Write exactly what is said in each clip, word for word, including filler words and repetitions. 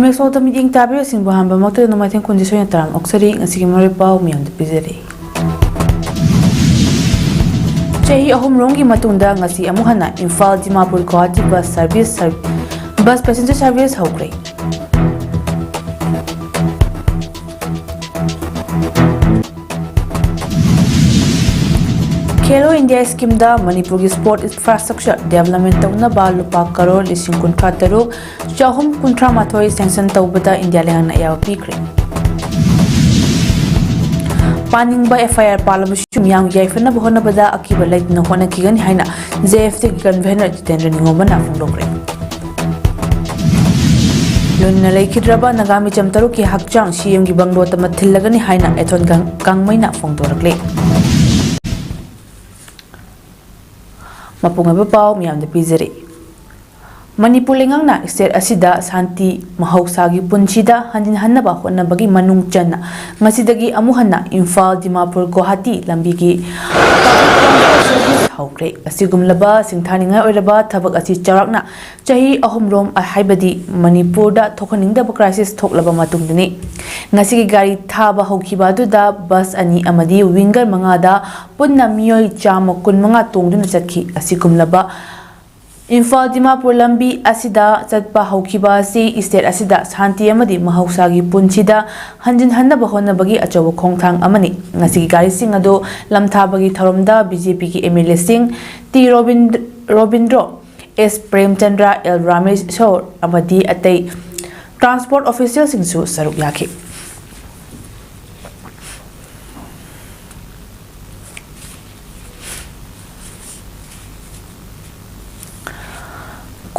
Method ꯃꯤꯠꯌꯦꯡ ꯇꯥꯕꯤꯔꯁꯤꯡꯕꯨ ꯑꯍꯥꯟꯕ ꯃꯛꯇꯗ ꯅꯣꯡꯃꯥꯏꯊꯦꯡ ꯈꯨꯟꯖꯤꯁꯣꯏꯅ ꯇꯔꯥꯝ ꯑꯣꯛꯆꯔꯤ꯫ ꯉꯁꯤꯒꯤ ꯃꯔꯨꯑꯣꯏ ꯄꯥꯎ ꯃꯤꯌꯥꯝꯗ ꯄꯤꯖꯔꯤ꯫ ꯆꯍꯤ ꯑꯍꯨꯝ ꯔꯣꯝꯒꯤ ꯃꯇꯨꯡꯗ ꯉꯁꯤ ꯑꯃꯨꯛ ꯍꯟꯅ Imphal Dimapur Guwahati bus service sir-, bus passenger service ꯍꯧꯈ꯭ꯔꯦ꯫ ꯈꯦꯂꯣ ꯏꯟꯗꯤꯌꯥ ꯁ꯭ꯀꯤꯝꯗ ꯃꯅꯤꯄꯨꯔꯒꯤ ꯁ꯭ꯄꯣꯔꯠ ꯏꯟꯐ꯭ꯔꯥꯁ꯭ꯇ꯭ꯔꯛꯆꯔ ꯗꯦꯕꯂꯞꯃꯦꯟ ꯇꯧꯅꯕ ꯂꯨꯄꯥ ꯀꯔꯣꯔ ꯂꯤꯁꯤꯡ ꯀꯨꯟꯊ꯭ꯔꯥ ꯇꯔꯨꯛ ꯆꯍꯨꯝ ꯀꯨꯟꯊ꯭ꯔꯥ ꯃꯥꯊꯣꯏ ꯁꯦꯡꯁꯟ ꯇꯧꯕꯗ ꯏꯟꯗꯤꯌꯥ ꯂꯩꯉꯥꯛꯅ ꯑꯌꯥꯕ ꯄꯤꯈ꯭ꯔꯦ꯫ ꯄꯥꯅꯤꯡꯕ ꯑꯦꯐ ꯑꯥꯏ ꯑꯥꯔ ꯄꯥꯜꯂꯕꯁꯨ ꯃꯤꯌꯥꯝꯒꯤ ꯌꯥꯏꯐꯅꯕ ꯍꯣꯠꯅꯕꯗ ꯑꯀꯤꯕ ꯂꯩꯇꯅ ꯍꯣꯠꯅꯈꯤꯒꯅꯤ ꯍꯥꯏꯅ ꯖꯦ ꯑꯦꯐ ꯇꯤꯒꯤ ꯀꯟꯚꯦꯅꯔ ꯖꯤꯇꯦꯟꯗ꯭ꯔ ꯅꯤꯉꯣꯝꯕꯅ ꯐꯣꯡꯗꯣꯛꯈ꯭ꯔꯦ꯫ ꯂꯨꯟꯅ ꯂꯩꯈꯤꯗ꯭ꯔꯕ ꯅꯥꯒꯥ ꯃꯤꯆꯝ ꯇꯔꯨꯛꯀꯤ ꯍꯛꯆꯥꯡ ꯁꯤ ꯑꯦꯝꯒꯤ ꯕꯪꯒ꯭ꯂꯣꯗ ꯃꯊꯤꯜꯂꯒꯅꯤ ꯍꯥꯏꯅ ꯑꯦꯊꯣꯟ ꯒꯥꯡ-, ꯒꯥꯡꯃꯩꯅ ꯐꯣꯡꯗꯣꯔꯛꯂꯤ꯫ ꯃꯄꯨꯡ ꯑꯣꯏꯕ ꯄꯥꯎ ꯃꯤꯌꯥꯝꯗ ꯄꯤꯖꯔꯤ꯫ ꯃꯅꯤꯄꯨꯔ ꯂꯩꯉꯥꯛꯅ ꯁ꯭ꯇꯦꯠ ꯑꯁꯤꯗ ꯁꯥꯟꯇꯤ, ꯃꯍꯧꯁꯥꯒꯤ ꯄꯨꯟꯁꯤꯗ ꯍꯟꯖꯤꯟꯍꯟꯅꯕ ꯍꯣꯠꯅꯕꯒꯤ ꯃꯅꯨꯡ ꯆꯟꯅ ꯉꯁꯤꯗꯒꯤ ꯑꯃꯨꯛ ꯍꯟꯅ ꯏꯝꯐꯥꯜ ꯗꯤꯃꯥꯄꯨꯔ ꯒꯨꯋꯥꯍꯥꯇꯤ ꯂꯝꯕꯤꯒꯤ ꯍꯧꯈ꯭ꯔꯦ꯫ ꯑꯁꯤꯒꯨꯝꯂꯕ ꯁꯤꯡꯊꯥꯅꯤꯡꯉꯥꯏ ꯑꯣꯏꯔꯕ ꯊꯕꯛ ꯑꯁꯤ ꯆꯥꯎꯔꯥꯛꯅ ꯆꯍꯤ ꯑꯍꯨꯝꯔꯣꯝ, ꯍꯥꯏꯕꯗꯤ ꯃꯅꯤꯄꯨꯔꯗ ꯊꯣꯛꯍꯟꯅꯤꯡꯗꯕ ꯀ꯭ꯔꯥꯏꯁꯤꯁ ꯊꯣꯛꯂꯕ ꯃꯇꯨꯡꯗꯅꯤ꯫ ꯉꯁꯤꯒꯤ ꯒꯥꯔꯤ ꯊꯥꯕ ꯍꯧꯈꯤꯕ ꯑꯗꯨꯗ ꯕꯁ ꯑꯅꯤ ꯑꯃꯗꯤ ꯋꯤꯡꯒꯔ ꯃꯉꯥꯗ ꯄꯨꯟꯅ ꯃꯤꯑꯣꯏ ꯆꯥꯝꯃ ꯀꯨꯟꯃꯉꯥ ꯇꯣꯡꯗꯨꯅ ꯆꯠꯈꯤ꯫ ꯑꯁꯤꯒꯨꯝꯂꯕ ꯏꯝꯐꯥꯜ ꯗꯤꯃꯥꯄꯨꯔ ꯂꯝꯕꯤ ꯑꯁꯤꯗ ꯆꯠꯄ ꯍꯧꯈꯤꯕ ꯑꯁꯤ ꯁ꯭ꯇꯦꯠ ꯑꯁꯤꯗ ꯁꯥꯟꯇꯤ ꯑꯃꯗꯤ ꯃꯍꯧꯁꯥꯒꯤ ꯄꯨꯟꯁꯤꯗ ꯍꯟꯖꯤꯟꯍꯟꯅꯕ ꯍꯣꯠꯅꯕꯒꯤ ꯑꯆꯧꯕ ꯈꯣꯡꯊꯥꯡ ꯑꯃꯅꯤ꯫ ꯉꯁꯤꯒꯤ ꯒꯥꯔꯤꯁꯤꯡ ꯑꯗꯨ ꯂꯝꯊꯥꯕꯒꯤ ꯊꯧꯔꯝꯗ ꯕꯤ ꯖꯦ ꯄꯤꯒꯤ M L ꯑꯦꯁꯤꯡ T robin-, Robindro, ꯑꯦꯁ ꯄ꯭ꯔꯦꯝꯆꯟꯗ꯭ꯔ, ꯑꯦꯜ ꯔꯥꯃꯦꯁꯣꯔ ꯑꯃꯗꯤ ꯑꯇꯩ ꯇ꯭ꯔꯥꯟꯁꯄꯣꯔꯠ ꯑꯣꯐꯤꯁꯤꯌꯦꯜꯁꯤꯡꯁꯨ ꯁꯔꯨꯛ ꯌꯥꯈꯤ꯫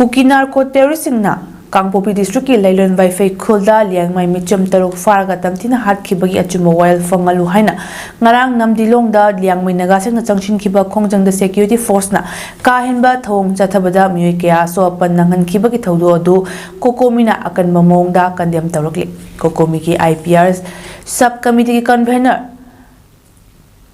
ꯀꯨꯀꯤ ꯅꯥꯔꯀꯣ ꯇꯦꯔꯣꯔꯤꯁꯁꯤꯡꯅ ꯀꯥꯡꯄꯣꯛꯄꯤ ꯗꯤꯁꯇ꯭ꯔꯤꯛꯀꯤ ꯂꯩꯂꯣꯟ ꯋꯥꯏꯐꯩ ꯈꯨꯜꯗ ꯂꯤꯌꯥꯡꯃꯩ ꯃꯤꯆꯝ ꯇꯔꯨꯛ ꯐꯥꯔꯒ ꯇꯝꯊꯤꯅ ꯍꯥꯠꯈꯤꯕꯒꯤ ꯑꯆꯨꯝꯕ ꯋꯥꯌꯦꯜ ꯐꯪꯍꯜꯂꯨ ꯍꯥꯏꯅ ꯉꯔꯥꯡ ꯅꯝꯗꯤꯂꯣꯡꯗ ꯂꯤꯌꯥꯡꯃꯩ ꯅꯥꯒꯥꯁꯤꯡꯅ ꯆꯪꯁꯤꯟꯈꯤꯕ ꯈꯣꯡꯖꯪꯗ ꯁꯦꯀ꯭ꯌꯨꯔꯤꯇꯤ ꯐꯣꯔꯁꯅ ꯀꯥ ꯍꯦꯟꯕ ꯊꯧꯑꯣꯡ ꯆꯠꯊꯕꯗ ꯃꯤꯑꯣꯏ ꯀꯌꯥ ꯑꯁꯣꯛ ꯑꯄꯟ ꯅꯪꯍꯟꯈꯤꯕꯒꯤ ꯊꯧꯗꯣꯛ ꯑꯗꯨ ꯀꯣꯀꯣꯃꯤꯅ ꯑꯀꯟꯕ ꯃꯑꯣꯡꯗ ꯀꯟꯗꯦꯝ ꯇꯧꯔꯛꯂꯤ꯫ ꯀꯣꯀꯣꯃꯤꯒꯤ ꯑꯥꯏ ꯄꯤ ꯑꯥꯔ ꯁꯕ ꯀꯃꯤꯇꯤꯒꯤ ꯀꯟꯚꯦꯅꯔ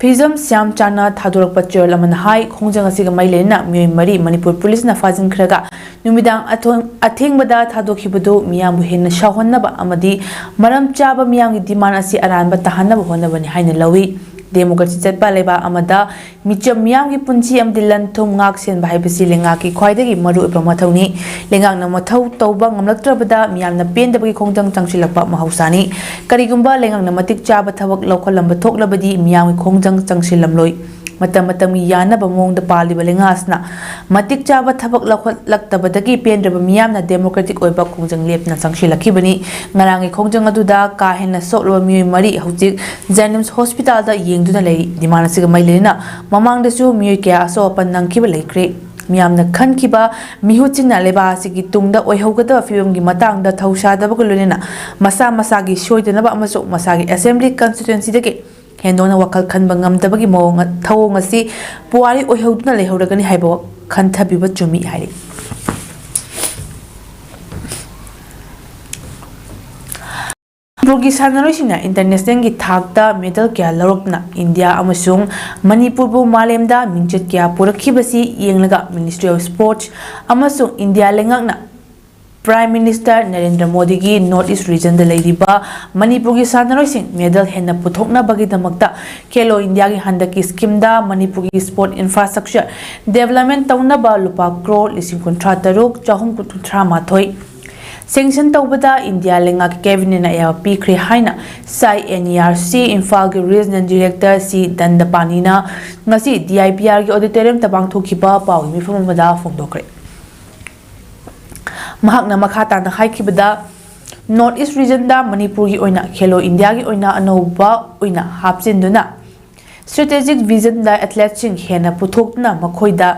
ꯐꯤꯖꯝ ꯁ꯭ꯌꯥꯝ ꯆꯥꯅ ꯊꯥꯗꯣꯔꯛꯄ ꯆꯦꯔꯣꯜ ꯑꯃꯅ ꯍꯥꯏ, ꯈꯣꯡꯖꯪ ꯑꯁꯤꯒ ꯃꯔꯤ ꯂꯩꯅꯅ ꯃꯤꯑꯣꯏ ꯃꯔꯤ ꯃꯅꯤꯄꯨꯔ ꯄꯨꯂꯤꯁꯅ ꯐꯥꯖꯤꯟꯈ꯭ꯔꯒ ꯅꯨꯃꯤꯗꯥꯡ ꯑꯊꯣꯡ-, ꯑꯊꯦꯡꯕꯗ ꯊꯥꯗꯣꯛꯈꯤꯕꯗꯨ ꯃꯤꯌꯥꯝꯕꯨ ꯍꯦꯟꯅ ꯁꯥꯎꯍꯟꯅꯕ ꯑꯃꯗꯤ ꯃꯔꯝ ꯆꯥꯕ ꯃꯤꯌꯥꯝꯒꯤ ꯗꯤꯃꯥꯟ ꯑꯁꯤ ꯑꯔꯥꯟꯕ ꯇꯥꯍꯟꯅꯕ ꯍꯣꯠꯅꯕꯅꯤ ꯍꯥꯏꯅ ꯂꯧꯏ꯫ ꯗꯦꯃꯣꯀ꯭ꯔꯦꯁꯤ ꯆꯠꯄ ꯂꯩꯕꯥꯛ ꯑꯃꯗ ꯃꯤꯆꯝ ꯃꯤꯌꯥꯝꯒꯤ ꯄꯨꯟꯁꯤ ꯑꯃꯗꯤ ꯂꯟ ꯊꯨꯝ ꯉꯥꯛ ꯁꯦꯟꯕ ꯍꯥꯏꯕꯁꯤ ꯂꯩꯉꯥꯛꯀꯤ ꯈ꯭ꯋꯥꯏꯗꯒꯤ ꯃꯔꯨꯑꯣꯏꯕ ꯃꯊꯧꯅꯤ꯫ ꯂꯩꯉꯥꯛꯅ ꯃꯊꯧ ꯇꯧꯕ ꯉꯝꯂꯛꯇ꯭ꯔꯕꯗ ꯃꯤꯌꯥꯝꯅ ꯄꯦꯟꯗꯕꯒꯤ ꯈꯣꯡꯖꯪ ꯆꯪꯁꯤꯜꯂꯛꯄ ꯃꯍꯧꯁꯥꯅꯤ꯫ ꯀꯔꯤꯒꯨꯝꯕ ꯂꯩꯉꯥꯛꯅ ꯃꯇꯤꯛ ꯆꯥꯕ ꯊꯕꯛ ꯂꯧꯈꯠꯂꯝꯕ ꯊꯣꯛꯂꯕꯗꯤ ꯃꯤꯌꯥꯝꯒꯤ ꯈꯣꯡꯖꯪ ꯆꯪꯁꯤꯜꯂꯝꯂꯣꯏ꯫ ꯃꯇꯝ ꯃꯇꯝꯒꯤ ꯌꯥꯅꯕ ꯃꯑꯣꯡꯗ ꯄꯥꯜꯂꯤꯕ ꯂꯩꯉꯥꯛ ꯑꯁꯤꯅ ꯃꯇꯤꯛ ꯆꯥꯕ ꯊꯕꯛ ꯂꯧꯈꯠꯂꯛꯇꯕꯗꯒꯤ ꯄꯦꯟꯗ꯭ꯔꯕ ꯃꯤꯌꯥꯝꯅ ꯗꯦꯃꯣꯀ꯭ꯔꯦꯇꯤꯛ ꯑꯣꯏꯕ ꯈꯣꯡꯖꯪ ꯂꯦꯞꯇꯅ ꯆꯪꯁꯤꯜꯂꯛꯈꯤꯕꯅꯤ꯫ ꯉꯔꯥꯡꯒꯤ ꯈꯣꯡꯖꯪ ꯑꯗꯨꯗ ꯀꯥ ꯍꯦꯟꯅ ꯁꯣꯛꯂꯕ ꯃꯤꯑꯣꯏ ꯃꯔꯤ ꯍꯧꯖꯤꯛ ꯖꯦꯅꯤꯝꯁ ꯍꯣꯁꯄꯤꯇꯥꯜꯗ ꯌꯦꯡꯗꯨꯅ ꯂꯩꯔꯤ꯫ ꯗꯤꯃꯥꯟ ꯑꯁꯤꯒ ꯃꯔꯤ ꯂꯩꯅꯅ ꯃꯃꯥꯡꯗꯁꯨ ꯃꯤꯑꯣꯏ ꯀꯌꯥ ꯑꯁꯣꯛ ꯑꯄꯟ ꯅꯪꯈꯤꯕ ꯂꯩꯈ꯭ꯔꯦ꯫ ꯃꯤꯌꯥꯝꯅ ꯈꯟꯈꯤꯕ ꯃꯤꯍꯨꯠꯁꯤꯡꯅ ꯂꯩꯕꯥꯛ ꯑꯁꯤꯒꯤ ꯇꯨꯡꯗ ꯑꯣꯏꯍꯧꯒꯗꯕ ꯐꯤꯕꯝꯒꯤ ꯃꯇꯥꯡꯗ ꯊꯧꯁꯥꯗꯕꯒ ꯂꯣꯏꯅꯅ ꯃꯁꯥ ꯃꯁꯥꯒꯤ ꯁꯣꯏꯗꯅꯕ ꯑꯃꯁꯨꯡ ꯃꯁꯥꯒꯤ ꯑꯦꯁꯦꯝꯕ꯭ꯂꯤ ꯀꯟꯁꯇꯤꯇ꯭ꯋꯦꯟꯁꯤꯗꯒꯤ ꯍꯦꯟꯗꯣꯛꯅ ꯋꯥꯈꯜ ꯈꯟꯕ ꯉꯝꯗꯕꯒꯤ ꯃꯑꯣꯡ, ꯊꯧꯑꯣꯡ ꯑꯁꯤ ꯄꯨꯋꯥꯔꯤ ꯑꯣꯏꯍꯧꯗꯨꯅ ꯂꯩꯍꯧꯔꯒꯅꯤ ꯍꯥꯏꯕ ꯈꯟꯊꯕꯤꯕ ꯆꯨꯝꯃꯤ ꯍꯥꯏꯔꯤ꯫ ꯃꯅꯤꯄꯨꯔꯒꯤ ꯁꯥꯟꯅꯔꯣꯏꯁꯤꯡꯅ ꯏꯟꯇꯔꯅꯦꯁꯅꯦꯜꯒꯤ ꯊꯥꯛꯇ ꯃꯦꯗꯜ ꯀꯌꯥ ꯂꯧꯔꯛꯇꯨꯅ ꯏꯟꯗꯤꯌꯥ ꯑꯃꯁꯨꯡ ꯃꯅꯤꯄꯨꯔꯕꯨ ꯃꯥꯂꯦꯝꯗ ꯃꯤꯡꯆꯠ ꯀꯌꯥ ꯄꯨꯔꯛꯈꯤꯕꯁꯤ ꯌꯦꯡꯂꯒ Ministry of Sports ꯑꯃꯁꯨꯡ ꯏꯟꯗꯤꯌꯥ ꯂꯩꯉꯥꯛꯅ Prime Minister ꯅꯔꯦꯟꯗ꯭ꯔ ꯃꯣꯗꯤꯒꯤ North East Regionꯗ ꯂꯩꯔꯤꯕ ꯃꯅꯤꯄꯨꯔꯒꯤ ꯁꯥꯟꯅꯔꯣꯏꯁꯤꯡ ꯃꯦꯗꯜ ꯍꯦꯟꯅ ꯄꯨꯊꯣꯛꯅꯕꯒꯤꯗꯃꯛꯇ ꯈꯦꯂꯣ ꯏꯟꯗꯤꯌꯥꯒꯤ ꯍꯟꯗꯛꯀꯤ ꯁ꯭ꯀꯤꯝꯗ ꯃꯅꯤꯄꯨꯔꯒꯤ ꯁ꯭ꯄꯣꯔꯠ ꯏꯟꯐ꯭ꯔꯥꯁ꯭ꯇ꯭ꯔꯛꯆꯔ ꯗꯦꯕꯂꯞꯃꯦꯟ ꯇꯧꯅꯕ ꯂꯨꯄꯥ ꯀ꯭ꯔꯣꯔ ꯂꯤꯁꯤꯡ ꯀꯨꯟꯊ꯭ꯔꯥ ꯇꯔꯨꯛ, ꯆꯍꯨꯝ ꯀꯨꯟꯊ꯭ꯔꯥ ꯃꯥꯊꯣꯏ ꯁꯦꯡꯁꯟ ꯇꯧꯕꯗ ꯏꯟꯗꯤꯌꯥ ꯂꯩꯉꯥꯛꯀꯤ ꯀꯦꯕꯤꯅꯦꯠꯅ ꯑꯌꯥꯕ ꯄꯤꯈ꯭ꯔꯦ ꯍꯥꯏꯅ ꯁꯥꯏ ꯑꯦꯟ ꯏ ꯑꯥꯔ ꯁꯤ ꯏꯝꯐꯥꯜꯒꯤ ꯔꯤꯖꯅꯦꯜ ꯗꯤꯔꯦꯛꯇꯔ ꯁꯤ ꯗꯟꯗꯄꯥꯅꯤꯅ ꯉꯁꯤ ꯗꯤ ꯑꯥꯏ ꯄꯤ ꯑꯥꯔꯒꯤ ꯑꯣꯗꯤꯇꯣꯔꯤꯌꯝꯗ ꯄꯥꯡꯊꯣꯛꯈꯤꯕ ꯄꯥꯎꯒꯤ ꯃꯤꯐꯝ ꯑꯃꯗ ꯐꯣꯡꯗꯣꯛꯈ꯭ꯔꯦ꯫ ꯃꯍꯥꯛꯅ ꯃꯈꯥ ꯇꯥꯅ ꯍꯥꯏꯈꯤꯕꯗ, North East Regionꯗ ꯃꯅꯤꯄꯨꯔꯒꯤ ꯑꯣꯏꯅ ꯈꯦꯂꯣ ꯏꯟꯗꯤꯌꯥꯒꯤ ꯑꯣꯏꯅ ꯑꯅꯧꯕ ꯑꯣꯏꯅ ꯍꯥꯞꯆꯤꯟꯗꯨꯅ strategic visionꯗ athleteꯁꯤꯡ ꯍꯦꯟꯅ ꯄꯨꯊꯣꯛꯇꯨꯅ ꯃꯈꯣꯏꯗ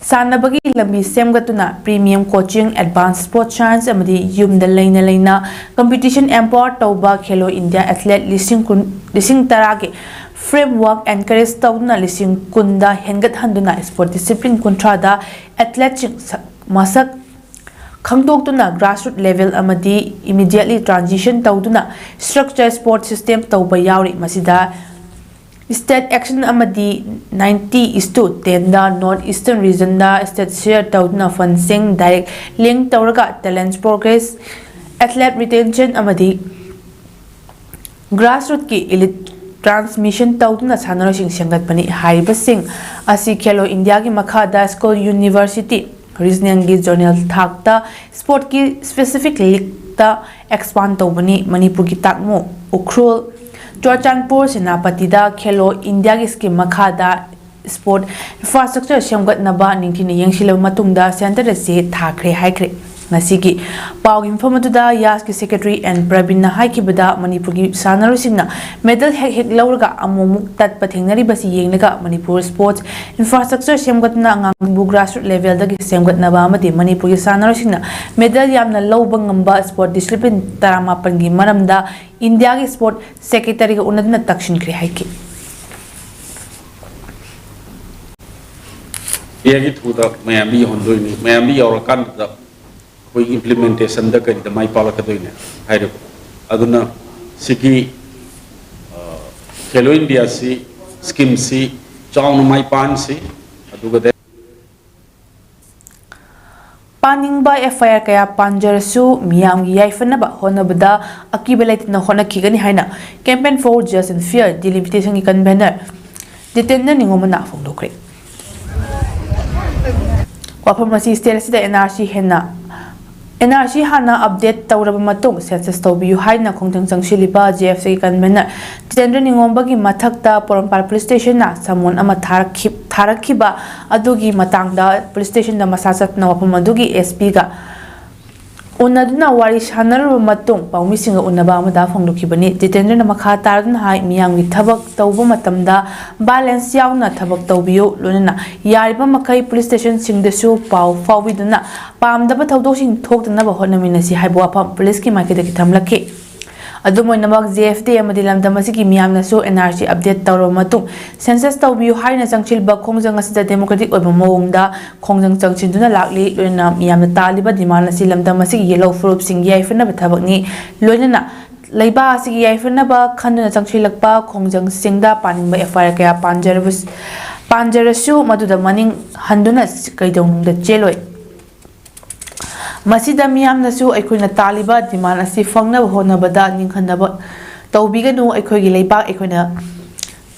ꯁꯥꯟꯅꯕꯒꯤ ꯂꯝꯕꯤ ꯁꯦꯝꯒꯠꯇꯨꯅ premium coaching, advanced sports science ꯑꯃꯗꯤ ꯌꯨꯝꯗ ꯂꯩꯅ ꯂꯩꯅ competition empower ꯇꯧꯕ ꯈꯦꯂꯣ ꯏꯟꯗꯤꯌꯥ athlete ꯂꯤꯁꯤꯡ ꯀꯨꯟ, ꯂꯤꯁꯤꯡ ꯇꯔꯥꯒꯤ framework encourage ꯇꯧꯗꯨꯅ ꯂꯤꯁꯤꯡ ꯀꯨꯟꯗ ꯍꯦꯟꯒꯠꯍꯟꯗꯨꯅ sport discipline ꯀꯨꯟꯊ꯭ꯔꯥꯗ athleteꯁꯤꯡ ꯁꯛ-, ꯃꯁꯛ ꯈꯪꯗꯣꯛꯇꯨꯅ grassroot level ꯑꯃꯗꯤ immediately transition ꯇꯧꯗꯨꯅ structure sport system ꯇꯧꯕ ꯌꯥꯎꯔꯤ꯫ ꯃꯁꯤꯗ State action ꯑꯃꯗꯤ ninety is to ten the North Eastern Region the state share ꯇꯧꯗꯨꯅ fund ꯁꯤꯡ direct link ꯇꯧꯔꯒ talent progress, athlete retention ꯑꯃꯗꯤ grassroots ꯀꯤ elite transmission ꯇꯧꯗꯨꯅ ꯁꯥꯟꯅꯔꯣꯏꯁꯤꯡ ꯁꯦꯝꯒꯠꯄꯅꯤ꯫ ꯍꯥꯏꯔꯤꯕꯁꯤꯡ ꯑꯁꯤ ꯈꯦꯂꯣ ꯏꯟꯗꯤꯌꯥꯒꯤ ꯃꯈꯥꯗ school, university, regional ꯒꯤ zonal ꯊꯥꯛꯇ sport ꯀꯤ specific league ꯇ expand ꯇꯧꯕꯅꯤ꯫ ꯃꯅꯤꯄꯨꯔꯒꯤ ꯇꯥꯛꯃꯨ, ꯎꯈ꯭ꯔꯨꯜ, ꯆꯨꯔꯆꯥꯟꯄꯨꯔ, ꯁꯦꯅꯥꯄꯇꯤꯗ ꯈꯦꯂꯣ ꯏꯟꯗꯤꯌꯥꯒꯤ scheme ꯃꯈꯥꯗ sport infrastructure ꯁꯦꯝꯒꯠꯅꯕ ꯅꯤꯡꯊꯤꯅ ꯌꯦꯡꯁꯤꯜꯂꯕ ꯃꯇꯨꯡꯗ centre ꯑꯁꯤ ꯊꯥꯈ꯭ꯔꯦ ꯍꯥꯏꯈ꯭ꯔꯦ꯫ ꯉꯁꯤꯒꯤ ꯄꯥꯎꯒꯤ ꯃꯐꯝ ꯑꯗꯨꯗ ꯌꯥꯁꯀꯤ secretary N ꯄ꯭ꯔꯕꯤꯟꯅ ꯍꯥꯏꯈꯤꯕꯗ, ꯃꯅꯤꯄꯨꯔꯒꯤ ꯁꯥꯟꯅꯔꯣꯏꯁꯤꯡꯅ medal ꯍꯦꯛ ꯍꯦꯛ ꯂꯧꯔꯒ ꯑꯃꯨꯛ ꯑꯃꯨꯛ ꯇꯠꯄ ꯊꯦꯡꯅꯔꯤꯕꯁꯤ ꯌꯦꯡꯂꯒ ꯃꯅꯤꯄꯨꯔ sports infrastructure ꯁꯦꯝꯒꯠꯇꯨꯅ ꯑꯉꯥꯡꯁꯤꯡꯕꯨ grassroots level ꯗꯒꯤ ꯁꯦꯝꯒꯠꯅꯕ ꯑꯃꯗꯤ ꯃꯅꯤꯄꯨꯔꯒꯤ ꯁꯥꯟꯅꯔꯣꯏꯁꯤꯡꯅ medal ꯌꯥꯝꯅ ꯂꯧꯕ ꯉꯝꯕ sport discipline ꯇꯔꯥꯃꯥꯄꯟꯒꯤ ꯃꯔꯝꯗ ꯏꯟꯗꯤꯌꯥꯒꯤ sport secretary ꯒ ꯎꯅꯗꯨꯅ ꯇꯛꯁꯤꯟꯈ꯭ꯔꯦ ꯍꯥꯏꯈꯤ꯫ ꯌꯥꯒꯤ ꯊ꯭ꯔꯨꯗ ꯃꯌꯥꯝꯗ ꯌꯧꯍꯟꯗꯣꯏꯅꯤ꯫ ꯃꯌꯥꯝꯗ ꯌꯧꯔꯀꯥꯟꯗ ꯑꯩꯈꯣꯏꯒꯤ implementation ꯗ ꯀꯔꯤꯗ ꯃꯥꯏ ꯄꯥꯛꯂꯛꯀꯗꯣꯏꯅꯦ ꯍꯥꯏꯔꯤꯕ꯫ ꯑꯗꯨꯅ ꯁꯤꯒꯤ, ꯑ, ꯈꯦꯂꯣ ꯏꯟꯗꯤꯌꯥꯁꯤ, scheme ꯁꯤ ꯆꯥꯎꯅ ꯃꯥꯏ ꯄꯥꯛꯍꯟꯁꯤ꯫ ꯑꯗꯨꯒ ꯄꯥꯅꯤꯡꯕ F I R ꯀꯌꯥ ꯄꯥꯟꯖꯔꯁꯨ ꯃꯤꯌꯥꯝꯒꯤ ꯌꯥꯏꯐꯅꯕ ꯍꯣꯠꯅꯕꯗ ꯑꯀꯤꯕ ꯂꯩꯇꯅ ꯍꯣꯠꯅꯈꯤꯒꯅꯤ ꯍꯥꯏꯅ Campaign for Just and Fair Delimitation ꯒꯤ convener ꯖꯤꯇꯦꯟꯗ꯭ꯔ ꯅꯤꯉꯣꯝꯕꯅ ꯐꯣꯡꯗꯣꯛꯈ꯭ꯔꯦ꯫ ꯋꯥꯐꯝ ꯑꯁꯤ state ꯑꯁꯤꯗ N R C ꯍꯦꯟꯅ, N R C ꯍꯥꯟꯅ update ꯇꯧꯔꯕ ꯃꯇꯨꯡ census ꯇꯧꯕꯤꯌꯨ ꯍꯥꯏꯅ ꯈꯣꯡꯖꯪ ꯆꯪꯁꯤꯜꯂꯤꯕ J F C ꯒꯤ convener ꯖꯤꯇꯦꯟꯗ꯭ꯔ ꯅꯤꯉꯣꯝꯕꯒꯤ ꯃꯊꯛꯇ ꯄꯣꯔꯣꯝꯄꯥꯠ police station ꯅ summon ꯑꯃ ꯊꯥꯔꯛꯈꯤ-, ꯊꯥꯔꯛꯈꯤꯕ ꯑꯗꯨꯒꯤ ꯃꯇꯥꯡꯗ police station ꯗ ꯃꯁꯥ ꯆꯠꯇꯨꯅ ꯋꯥꯐꯝ ꯑꯗꯨꯒꯤ S P ꯒ ꯎꯅꯗꯨꯅ ꯋꯥꯔꯤ ꯁꯥꯟꯅꯔꯕ ꯃꯇꯨꯡ ꯄꯥꯎꯃꯤꯁꯤꯡꯒ ꯎꯅꯕ ꯑꯃꯗ ꯐꯣꯡꯗꯣꯛꯈꯤꯕꯅꯤ꯫ ꯖꯤꯇꯦꯟꯗ꯭ꯔꯅ ꯃꯈꯥ ꯇꯥꯔꯗꯨꯅ ꯍꯥꯏ, ꯃꯤꯌꯥꯝꯒꯤ ꯊꯕꯛ ꯇꯧꯕ ꯃꯇꯝꯗ violence ꯌꯥꯎꯅ ꯊꯕꯛ ꯇꯧꯕꯤꯌꯨ, ꯂꯣꯏꯅꯅ ꯌꯥꯔꯤꯕ ꯃꯈꯩ police station ꯁꯤꯡꯗꯁꯨ ꯄꯥꯎ ꯐꯥꯎꯕꯤꯗꯨꯅ ꯄꯥꯝꯗꯕ ꯊꯧꯗꯣꯛꯁꯤꯡ ꯊꯣꯛꯇꯅꯕ ꯍꯣꯠꯅꯃꯤꯟꯅꯁꯤ ꯍꯥꯏꯕ ꯋꯥꯐꯝ police ꯀꯤ ꯃꯥꯏꯀꯩꯗꯒꯤ ꯊꯝꯂꯛꯈꯤ꯫ ꯑꯗꯨꯝ ꯑꯣꯏꯅꯃꯛ, J F D A ꯑꯃꯗꯤ ꯂꯝꯗꯝ ꯑꯁꯤꯒꯤ ꯃꯤꯌꯥꯝꯅꯁꯨ N R C update ꯇꯧꯔꯕ ꯃꯇꯨꯡ census ꯇꯧꯕꯤꯌꯨ ꯍꯥꯏꯅ ꯆꯪꯁꯤꯜꯂꯤꯕ ꯈꯣꯡꯖꯪ ꯑꯁꯤꯗ democratic ꯑꯣꯏꯕ ꯃꯑꯣꯡꯗ ꯈꯣꯡꯖꯪ ꯆꯪꯁꯤꯟꯗꯨꯅ ꯂꯥꯛꯂꯤ꯫ ꯂꯣꯏꯅꯅ ꯃꯤꯌꯥꯝꯅ ꯇꯥꯜꯂꯤꯕ demand ꯑꯁꯤ ꯂꯝꯗꯝ ꯑꯁꯤꯒꯤ ꯌꯦꯜꯍꯧ ꯐꯨꯔꯨꯞꯁꯤꯡ ꯌꯥꯏꯐꯅꯕ ꯊꯕꯛꯅꯤ꯫ ꯂꯣꯏꯅꯅ ꯂꯩꯕꯥꯛ ꯑꯁꯤꯒꯤ ꯌꯥꯏꯐꯅꯕ ꯈꯟꯗꯨꯅ ꯆꯪꯁꯤꯜꯂꯛꯄ ꯈꯣꯡꯖꯪꯁꯤꯡꯗ ꯄꯥꯅꯤꯡꯕ ꯑꯦꯐ ꯑꯥꯏ ꯑꯥꯔ ꯀꯌꯥ ꯄꯥꯟꯖꯔꯕꯁ-, ꯄꯥꯟꯖꯔꯁꯨ ꯃꯗꯨꯗ ꯃꯅꯤꯡ ꯍꯟꯗꯨꯅ ꯀꯩꯗꯧꯅꯨꯡꯗ ꯆꯦꯜꯂꯣꯏ꯫ ꯃꯁꯤꯗ ꯃꯤꯌꯥꯝꯅꯁꯨ ꯑꯩꯈꯣꯏꯅ ꯇꯥꯜꯂꯤꯕ ꯗꯤꯃꯥꯟ ꯑꯁꯤ ꯐꯪꯅꯕ ꯍꯣꯠꯅꯕꯗ ꯅꯤꯡꯍꯟꯅꯕ ꯇꯧꯕꯤꯒꯅꯨ꯫ ꯑꯩꯈꯣꯏꯒꯤ ꯂꯩꯕꯥꯛ ꯑꯩꯈꯣꯏꯅ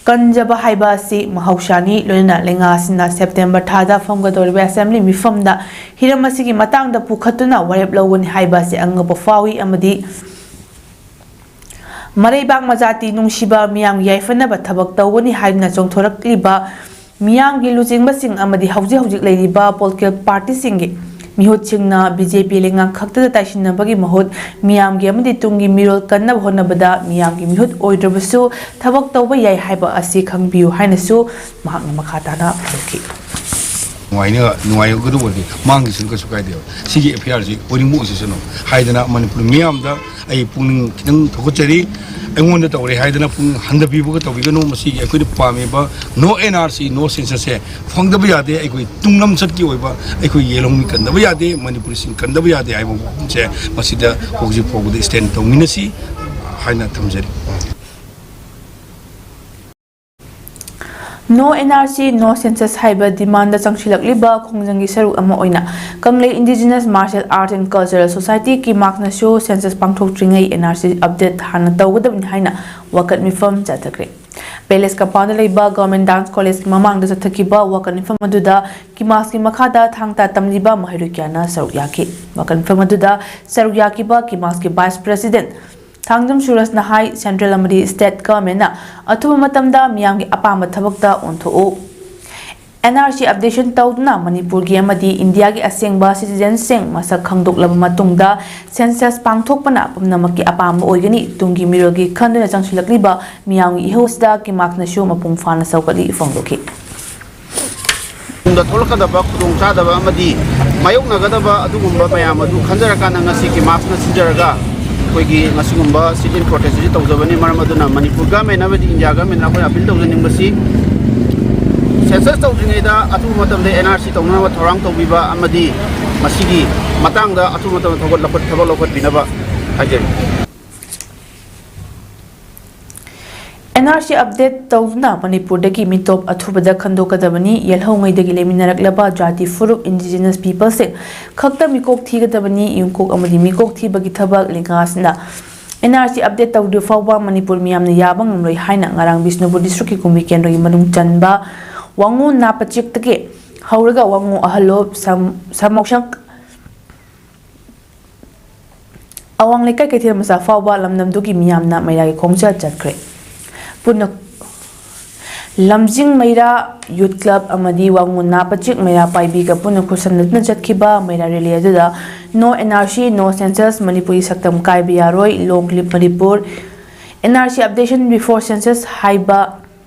ꯀꯟꯖꯕ ꯍꯥꯏꯕ ꯑꯁꯤ ꯃꯍꯧꯁꯥꯅꯤ꯫ ꯂꯣꯏꯅꯅ ꯂꯩꯉꯥꯛ ꯑꯁꯤꯅ ꯁꯦꯞꯇꯦꯝꯕꯔ ꯊꯥꯗ ꯐꯝꯒꯗꯧꯔꯤꯕ ꯑꯦꯁꯦꯝꯕ꯭ꯂꯤ ꯃꯤꯐꯝꯗ ꯍꯤꯔꯝ ꯑꯁꯤꯒꯤ ꯃꯇꯥꯡꯗ ꯄꯨꯈꯠꯇꯨꯅ ꯋꯥꯔꯦꯞ ꯂꯧꯒꯅꯤ ꯍꯥꯏꯕ ꯑꯁꯤ ꯑꯉꯛꯄ ꯐꯥꯎꯏ ꯑꯃꯗꯤ ꯃꯔꯩꯕꯥꯛ ꯃꯖꯥꯇꯤ ꯅꯨꯡꯁꯤꯕ ꯃꯤꯌꯥꯝꯒꯤ ꯌꯥꯏꯐꯅꯕ ꯊꯕꯛ ꯇꯧꯒꯅꯤ ꯍꯥꯏꯗꯨꯅ ꯆꯣꯡꯊꯣꯔꯛꯂꯤꯕ ꯃꯤꯌꯥꯝꯒꯤ ꯂꯨꯆꯤꯡꯕꯁꯤꯡ ꯑꯃꯗꯤ ꯍꯧꯖꯤꯛ ꯍꯧꯖꯤꯛ ꯂꯩꯔꯤꯕ ꯄꯣꯂꯤꯇꯤꯀꯦꯜ ꯄꯥꯔꯇꯤꯁꯤꯡꯒꯤ ꯃꯤꯍꯨꯠꯁꯤꯡꯅ ꯕꯤ ꯖꯦ ꯄꯤ ꯂꯩꯉꯥꯛ ꯈꯛꯇꯗ ꯇꯥꯏꯁꯤꯟꯅꯕꯒꯤ ꯃꯍꯨꯠ ꯃꯤꯌꯥꯝꯒꯤ ꯑꯃꯗꯤ ꯇꯨꯡꯒꯤ ꯃꯤꯔꯣꯜ ꯀꯟꯅꯕ ꯍꯣꯠꯅꯕꯗ ꯃꯤꯌꯥꯝꯒꯤ ꯃꯤꯍꯨꯠ ꯑꯣꯏꯗ꯭ꯔꯕꯁꯨ ꯊꯕꯛ ꯇꯧꯕ ꯌꯥꯏ ꯍꯥꯏꯕ ꯑꯁꯤ ꯈꯪꯕꯤꯌꯨ ꯍꯥꯏꯅꯁꯨ ꯃꯍꯥꯛꯅ ꯃꯈꯥ ꯇꯥꯅ ꯐꯣꯡꯗꯣꯛꯈꯤ꯫ ꯅꯨꯡꯉꯥꯏꯅ ꯅꯨꯡꯉꯥꯏꯒꯗꯧꯕ ꯑꯣꯏꯔꯗꯤ ꯃꯥꯡꯈꯤꯁꯅꯨ, ꯀꯩꯁꯨ ꯀꯥꯏꯗꯦꯕ꯫ ꯁꯤꯒꯤ ꯑꯦꯐ ꯑꯥꯏ ꯑꯥꯔꯁꯤ ꯑꯣꯏꯅꯤꯡꯕ ꯑꯣꯏꯁꯤꯁꯅꯨ ꯍꯥꯏꯗꯅ ꯃꯅꯤꯄꯨꯔ ꯃꯤꯌꯥꯝꯗ ꯑꯩ ꯄꯨꯛꯅꯤꯡ ꯈꯤꯇꯪ ꯊꯧꯒꯠꯆꯔꯤ꯫ ꯑꯩꯉꯣꯟꯗ ꯇꯧꯔꯦ ꯍꯥꯏꯗꯅ ꯄꯨꯛꯅꯤꯡ ꯍꯟꯊꯕꯤꯕꯒ ꯇꯧꯕꯤꯒꯅꯨ꯫ ꯃꯁꯤꯒꯤ ꯑꯩꯈꯣꯏꯅ ꯄꯥꯝꯃꯤꯕ no N R C, no census ꯁꯦ ꯐꯪꯗꯕ ꯌꯥꯗꯦ꯫ ꯑꯩꯈꯣꯏ ꯇꯨꯡꯂꯝꯆꯠꯀꯤ ꯑꯣꯏꯕ ꯑꯩꯈꯣꯏ ꯌꯦꯜꯍꯧꯃꯤ ꯀꯟꯗꯕ ꯌꯥꯗꯦ, ꯃꯅꯤꯄꯨꯔꯤꯁꯤꯡ ꯀꯟꯗꯕ ꯌꯥꯗꯦ ꯍꯥꯏꯕ ꯋꯥꯐꯝꯁꯦ ꯃꯁꯤꯗ ꯍꯧꯖꯤꯛ ꯐꯥꯎꯕꯗ stand ꯇꯧꯃꯤꯟꯅꯁꯤ ꯍꯥꯏꯅ ꯊꯝꯖꯔꯤ꯫ No N R C, no census ꯍꯥꯏꯕ ꯗꯤꯃꯥꯟꯗ ꯆꯪꯁꯤꯜꯂꯛꯂꯤꯕ ꯈꯣꯡꯖꯪꯒꯤ ꯁꯔꯨꯛ ꯑꯃ ꯑꯣꯏꯅ ꯀꯪꯂꯩ Indigenous Martial Art and Cultural Society ꯀꯤꯃꯥꯛꯅꯁꯨ census ꯄꯥꯡꯊꯣꯛꯇ꯭ꯔꯤꯉꯩ N R C update ꯍꯥꯟꯅ ꯇꯧꯒꯗꯕꯅꯤ ꯍꯥꯏꯅ ꯋꯥꯀꯠ ꯃꯤꯐꯝ ꯆꯠꯊꯈ꯭ꯔꯦ꯫ Palace compound ꯗ ꯂꯩꯕ Government Dance College ꯀꯤ ꯃꯃꯥꯡꯗ ꯆꯠꯊꯈꯤꯕ ꯋꯥꯀꯠ ꯃꯤꯐꯝ ꯑꯗꯨꯗ ꯀꯤꯃꯥꯛꯁꯀꯤ ꯃꯈꯥꯗ ꯊꯥꯡ ꯇꯥ ꯇꯝꯂꯤꯕ ꯃꯍꯩꯔꯣꯏ ꯀꯌꯥꯅ ꯁꯔꯨꯛ ꯌꯥꯈꯤ꯫ ꯋꯥꯀꯠ ꯃꯤꯐꯝ ꯑꯗꯨꯗ ꯁꯔꯨꯛ ꯌꯥꯈꯤꯕ ꯀꯤꯃꯥꯛꯁꯀꯤ Vice President ꯊꯥꯡꯖꯝ ꯁꯨꯔꯖꯅ ꯍꯥꯏ, central ꯑꯃꯗꯤ state government ꯅ ꯑꯊꯨꯕ ꯃꯇꯝꯗ ꯃꯤꯌꯥꯝꯒꯤ ꯑꯄꯥꯝꯕ ꯊꯕꯛꯇ ꯑꯣꯟꯊꯣꯛꯎ꯫ N R C updation ꯇꯧꯗꯨꯅ ꯃꯅꯤꯄꯨꯔꯒꯤ ꯑꯃꯗꯤ ꯏꯟꯗꯤꯌꯥꯒꯤ ꯑꯁꯦꯡꯕ citizen ꯁꯤꯡ ꯃꯁꯛ ꯈꯪꯗꯣꯛꯂꯕ ꯃꯇꯨꯡꯗ census ꯄꯥꯡꯊꯣꯛꯄꯅ ꯄꯨꯝꯅꯃꯛꯀꯤ ꯑꯄꯥꯝꯕ ꯑꯣꯏꯒꯅꯤ꯫ ꯇꯨꯡꯒꯤ ꯃꯤꯔꯣꯜꯒꯤ ꯈꯟꯗꯨꯅ ꯆꯪꯁꯤꯜꯂꯛꯂꯤꯕ ꯃꯤꯌꯥꯝꯒꯤ ꯏꯍꯧ ꯑꯁꯤꯗ ꯀꯤꯃꯥꯛꯅꯁꯨ ꯃꯄꯨꯡ ꯐꯥꯅ ꯁꯧꯒꯠꯂꯤ ꯐꯣꯡꯗꯣꯛꯈꯤ꯫ ꯇꯨꯡꯗ ꯊꯣꯛꯂꯛꯀꯗꯕ ꯈꯨꯗꯣꯡꯆꯥꯗꯕ ꯑꯃꯗꯤ ꯃꯥꯌꯣꯛꯅꯒꯗꯕ ꯑꯗꯨꯒꯨꯝꯕ ꯃꯌꯥꯝ ꯑꯗꯨ ꯈꯟꯖꯔꯀꯥꯟꯗ ꯉꯁꯤ ꯀꯤꯃꯥꯛꯁꯅ ꯁꯤꯟꯖꯔꯒ ꯑꯩꯈꯣꯏꯒꯤ ꯉꯁꯤꯒꯨꯝꯕ sit in protest ꯑꯁꯤ ꯇꯧꯖꯕꯅꯤ꯫ ꯃꯔꯝ ꯑꯗꯨꯅ ꯃꯅꯤꯄꯨꯔ government ꯑꯃꯗꯤ ꯏꯟꯗꯤꯌꯥ government ꯅ ꯑꯩꯈꯣꯏꯅ appeal ꯇꯧꯖꯅꯤꯡꯕꯁꯤ census ꯇꯧꯗ꯭ꯔꯤꯉꯩꯗ ꯑꯊꯨꯕ ꯃꯇꯝꯗ N R C ꯇꯧꯅꯅꯕ ꯊꯧꯔꯥꯡ ꯇꯧꯕꯤꯕ ꯑꯃꯗꯤ ꯃꯁꯤꯒꯤ ꯃꯇꯥꯡꯗ ꯑꯊꯨꯕ ꯃꯇꯝꯗ ꯊꯧꯒꯠ ꯂꯧꯈꯠ ꯊꯕꯛ ꯂꯧꯈꯠꯄꯤꯅꯕ ꯍꯥꯏꯖꯔꯤ꯫ ꯑꯦꯟ ꯑꯥꯔ ꯁꯤ ꯑꯞꯗꯦꯠ ꯇꯧꯗꯨꯅ ꯃꯅꯤꯄꯨꯔꯗꯒꯤ ꯃꯤꯇꯣꯞ ꯑꯊꯨꯕꯗ ꯈꯟꯗꯣꯛꯀꯗꯕꯅꯤ꯫ ꯌꯦꯜꯍꯧꯉꯩꯗꯒꯤ ꯂꯩꯃꯤꯟꯅꯔꯛꯂꯕ ꯖꯥꯇꯤ ꯐꯨꯔꯨꯞ indigenous peopleꯁꯤꯡ ꯈꯛꯇ ꯃꯤꯀꯣꯛ ꯊꯤꯒꯗꯕꯅꯤ꯫ ꯌꯨꯝꯀꯣꯛ ꯑꯃꯗꯤ ꯃꯤꯀꯣꯛ ꯊꯤꯕꯒꯤ ꯊꯕꯛ ꯂꯩꯉꯥꯛꯁꯤꯅ ꯑꯦꯟ ꯑꯥꯔ ꯁꯤ ꯑꯞꯗꯦꯠ ꯇꯧꯗ꯭ꯔꯤ ꯐꯥꯎꯕ ꯃꯅꯤꯄꯨꯔ ꯃꯤꯌꯥꯝꯅ ꯌꯥꯕ ꯉꯝꯂꯣꯏ ꯍꯥꯏꯅ ꯉꯔꯥꯡ ꯕꯤꯁꯅꯨꯄꯨꯔ ꯗꯤꯁꯇ꯭ꯔꯤꯛꯀꯤ ꯀꯨꯝꯕꯤ ꯀꯦꯟꯗ꯭ꯔꯒꯤ ꯃꯅꯨꯡ ꯆꯟꯕ ꯋꯥꯉꯨ ꯅꯥꯄꯆꯤꯛꯇꯒꯤ ꯍꯧꯔꯒ ꯋꯥꯉꯨ ꯑꯍꯜꯂꯣꯞ ꯁꯝ-, ꯁꯃꯣꯛꯁꯪ ꯑꯋꯥꯡ ꯂꯩꯀꯥꯏ ꯀꯩꯊꯦꯜ ꯃꯆꯥ ꯐꯥꯎꯕ ꯂꯝꯗꯝꯗꯨꯒꯤ ꯃꯤꯌꯥꯝꯅ ꯃꯩꯔꯥꯒꯤ ꯈꯣꯡꯆꯠ ꯆꯠꯈ꯭ꯔꯦ꯫ ꯄꯨꯟꯅ ꯂꯝꯖꯤꯡ ꯃꯩꯔꯥ ꯌꯨꯠ ꯀ꯭ꯂꯕ ꯑꯃꯗꯤ ꯋꯥꯉꯨ ꯅꯥꯄꯆꯤꯛ ꯃꯩꯔꯥ ꯄꯥꯏꯕꯤꯒ ꯄꯨꯟꯅ ꯈꯨꯠꯁꯝꯅꯗꯨꯅ ꯆꯠꯈꯤꯕ ꯃꯩꯔꯥ ꯔꯦꯂꯤ ꯑꯗꯨꯗ "No N R C, no census, ꯃꯅꯤꯄꯨꯔꯒꯤ ꯁꯛꯇꯝ ꯀꯥꯏꯕ ꯌꯥꯔꯣꯏ, Long live Manipur, N R C updation before census" ꯍꯥꯏꯕ